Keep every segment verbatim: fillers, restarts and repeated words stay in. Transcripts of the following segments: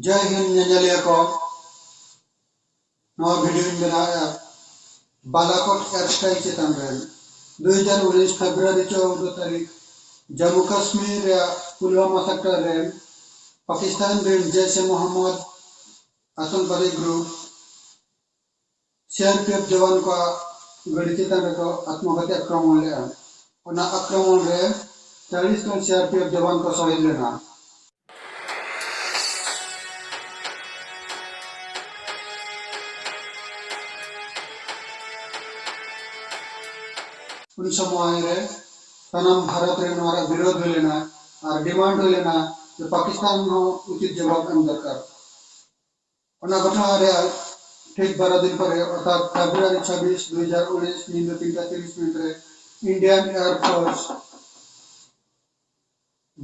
ᱡᱟᱭ ᱦᱤᱱᱫ ᱧᱮᱧᱮᱞᱤᱭᱟᱹ ᱠᱚ, ᱱᱚᱣᱟ ᱵᱷᱤᱰᱤᱭᱳᱧ ᱵᱮᱱᱟᱣᱮᱫᱼᱟ ᱵᱟᱞᱟᱠᱳᱴ ᱮᱭᱟᱨ ᱥᱴᱨᱟᱭᱤᱠ ᱪᱮᱛᱟᱱ ᱨᱮ᱾ ᱫᱩ ᱦᱟᱡᱟᱨ ᱩᱱᱤᱥ ᱯᱷᱮᱵᱽᱨᱩᱣᱟᱨᱤ ᱪᱳᱫᱽᱫᱚ ᱛᱟᱹᱨᱤᱠᱷ ᱡᱟᱢᱢᱩ ᱠᱟᱥᱢᱤᱨ ᱨᱮᱭᱟᱜ ᱯᱩᱞᱣᱟᱢᱟ ᱥᱮᱠᱴᱚᱨ ᱨᱮ ᱯᱟᱠᱤᱥᱛᱟᱱ ᱨᱮᱱ ᱡᱮᱭᱥᱮ ᱢᱚᱦᱚᱢᱢᱚᱫᱽ ᱟᱛᱚᱱᱠᱟᱫᱤ ᱜᱨᱩᱯ ᱥᱤᱟᱨᱯᱤᱮᱯᱷ ᱡᱟᱣᱟᱱ ᱠᱚᱣᱟᱜ ᱜᱟᱹᱰᱤ ᱪᱮᱛᱟᱱ ᱨᱮᱠᱚ ᱟᱛᱢᱚᱜᱷᱟᱛᱤ ᱟᱠᱨᱚᱢᱚᱱ ᱞᱮᱫᱼᱟ᱾ ᱚᱱᱟ ᱟᱠᱨᱚᱢᱚᱱ ᱨᱮ ᱪᱟᱞᱤᱥ ᱡᱚᱱ ᱥᱤᱟᱨᱯᱤᱮᱯᱷ ᱡᱟᱣᱟᱱ ᱠᱚ ᱥᱚᱦᱤᱫ ᱞᱮᱱᱟ᱾ ᱩᱱ ᱥᱚᱢᱚᱭ ᱨᱮ ᱥᱟᱱᱟᱢ ᱵᱷᱟᱨᱚᱛ ᱨᱮ ᱱᱚᱣᱟ ᱨᱮᱭᱟᱜ ᱵᱤᱨᱳᱫᱷ ᱦᱩᱭ ᱞᱮᱱᱟ ᱟᱨ ᱰᱤᱢᱟᱱᱰ ᱦᱩᱭ ᱞᱮᱱᱟ ᱡᱮ ᱯᱟᱠᱤᱥᱛᱟᱱ ᱦᱚᱸ ᱩᱪᱤᱛ ᱡᱚᱵᱟᱵ ᱮᱢ ᱫᱚᱨᱠᱟᱨ᱾ ᱚᱱᱟ ᱜᱷᱚᱴᱚᱱᱟ ᱨᱮᱭᱟᱜ ᱴᱷᱤᱠ ᱵᱟᱨᱚ ᱫᱤᱱ ᱯᱚᱨᱮ, ᱚᱨᱛᱷᱟᱛ ᱯᱷᱮᱵᱽᱨᱩᱣᱟᱨᱤ ᱪᱷᱟᱵᱵᱤᱥ, ᱫᱩ ᱦᱟᱡᱟᱨ ᱩᱱᱤᱥ, ᱧᱤᱫᱟᱹ ᱛᱤᱱᱴᱟ ᱛᱤᱨᱤᱥ ᱢᱤᱱᱤᱴ ᱨᱮ Indian Air Force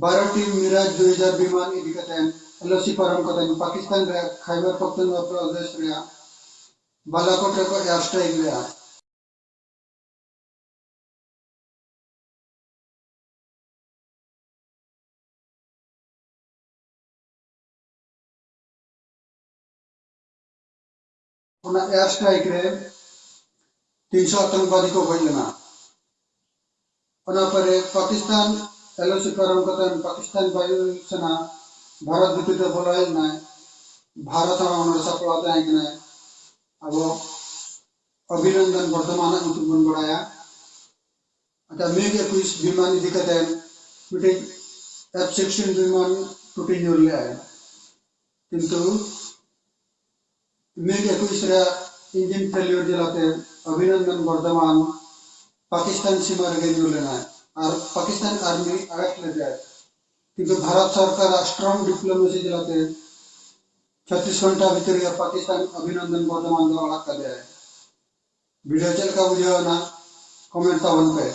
ᱵᱟᱨᱚ ᱴᱤ ᱢᱤᱨᱟᱡᱽ ᱫᱩ ᱦᱟᱡᱟᱨ ᱵᱤᱢᱟᱱ ᱤᱫᱤ ᱠᱟᱛᱮ ᱮᱞ ᱳ ᱥᱤ ᱯᱟᱨᱚᱢ ᱠᱟᱛᱮ ᱯᱟᱠᱤᱥᱛᱟᱱ ᱨᱮᱭᱟᱜ ᱠᱷᱟᱭᱵᱟᱨ ᱯᱟᱠᱛᱩᱱᱣᱟ ᱯᱨᱚᱫᱮᱥ ᱨᱮᱭᱟᱜ ᱵᱟᱞᱟᱠᱳᱴ ᱨᱮᱠᱚ ᱮᱭᱟᱨ ᱥᱴᱨᱟᱭᱤᱠ ᱞᱮᱫᱼᱟ᱾ ᱚᱱᱟ ᱮᱭᱟᱨ ᱥᱴᱨᱟᱭᱤᱠ ᱨᱮ ᱛᱤᱱᱥᱚ ᱟᱛᱚᱝᱠᱵᱟᱫᱤ ᱠᱚ ᱜᱚᱡ ᱞᱮᱱᱟ᱾ ᱚᱱᱟ ᱯᱚᱨᱮ ᱯᱟᱠᱤᱥᱛᱟᱱ ᱮᱞ ᱳ ᱥᱤ ᱯᱟᱨᱚᱢ ᱠᱟᱛᱮ ᱯᱟᱠᱤᱥᱛᱟᱱ ᱵᱟᱭᱩ ᱥᱮᱱᱟ ᱵᱷᱟᱨᱚᱛ ᱵᱷᱤᱛᱤᱨ ᱨᱮ ᱵᱚᱞᱚ ᱦᱮᱡ ᱮᱱᱟᱭ᱾ ᱵᱷᱟᱨᱚᱛ ᱦᱚᱸ ᱚᱱᱟ ᱨᱮ ᱥᱟᱯᱲᱟᱣ ᱛᱟᱦᱮᱸ ᱠᱟᱱᱟᱭ᱾ ᱟᱵᱚ ᱚᱵᱷᱤᱱᱚᱱᱫᱚᱱ ᱵᱚᱨᱫᱷᱚᱢᱟᱱᱟᱜ ᱧᱩᱛᱩᱢ ᱵᱚᱱ ᱵᱟᱲᱟᱭᱟ᱾ ᱟᱪᱪᱷᱟ, ᱢᱤᱜ ᱮᱠᱩᱥ ᱵᱤᱢᱟᱱ ᱤᱫᱤ ᱠᱟᱛᱮ ᱢᱤᱫᱴᱤᱡ ᱮᱯᱷ ᱥᱤᱠᱥᱴᱤᱱ ᱵᱤᱢᱟᱱ ᱴᱩᱴᱤ ᱧᱩᱨ ᱞᱮᱜᱼᱟᱭ, ᱠᱤᱱᱛᱩ ᱢᱤᱜ ᱮᱠᱩᱥ ᱨᱮᱭᱟᱜ ᱤᱧᱡᱤᱱ ᱯᱷᱮᱞᱤᱭᱚᱨ ᱡᱟᱞᱟᱛᱮ ᱚᱵᱷᱤᱱᱚᱱᱫᱚᱱ ᱵᱚᱨᱫᱷᱚᱢᱟᱱ ᱯᱟᱠᱤᱥᱛᱟᱱ ᱥᱤᱢᱟ ᱨᱮᱜᱮ ᱧᱩᱨ ᱞᱮᱱᱟᱭ ᱟᱨ ᱯᱟᱠᱤᱥᱛᱟᱱ ᱟᱨᱢᱤ ᱟᱨᱮᱥᱴ ᱞᱮᱫᱮᱭᱟᱭ᱾ ᱠᱤᱱᱛᱩ ᱵᱷᱟᱨᱚᱛ ᱥᱚᱨᱠᱟᱨᱟᱜ ᱥᱴᱨᱚᱝ ᱰᱤᱯᱞᱳᱢᱮᱥᱤ ᱡᱟᱞᱟᱛᱮ ᱪᱷᱚᱛᱨᱤᱥ ᱜᱷᱚᱱᱴᱟ ᱵᱷᱤᱛᱤᱨ ᱨᱮ ᱯᱟᱠᱤᱥᱛᱟᱱ ᱚᱵᱷᱤᱱᱚᱱᱫᱚᱱ ᱵᱚᱨᱫᱷᱚᱢᱟᱱ ᱫᱚ ᱟᱲᱟᱜ ᱠᱟᱫᱮᱭᱟᱭ᱾ ᱵᱷᱤᱰᱤᱭᱳ ᱪᱮᱫ ᱞᱮᱠᱟ ᱵᱩᱡᱷᱟᱹᱣ ᱮᱱᱟ, ᱠᱚᱢᱮᱱᱴ ᱛᱟᱵᱚᱱ ᱯᱮ᱾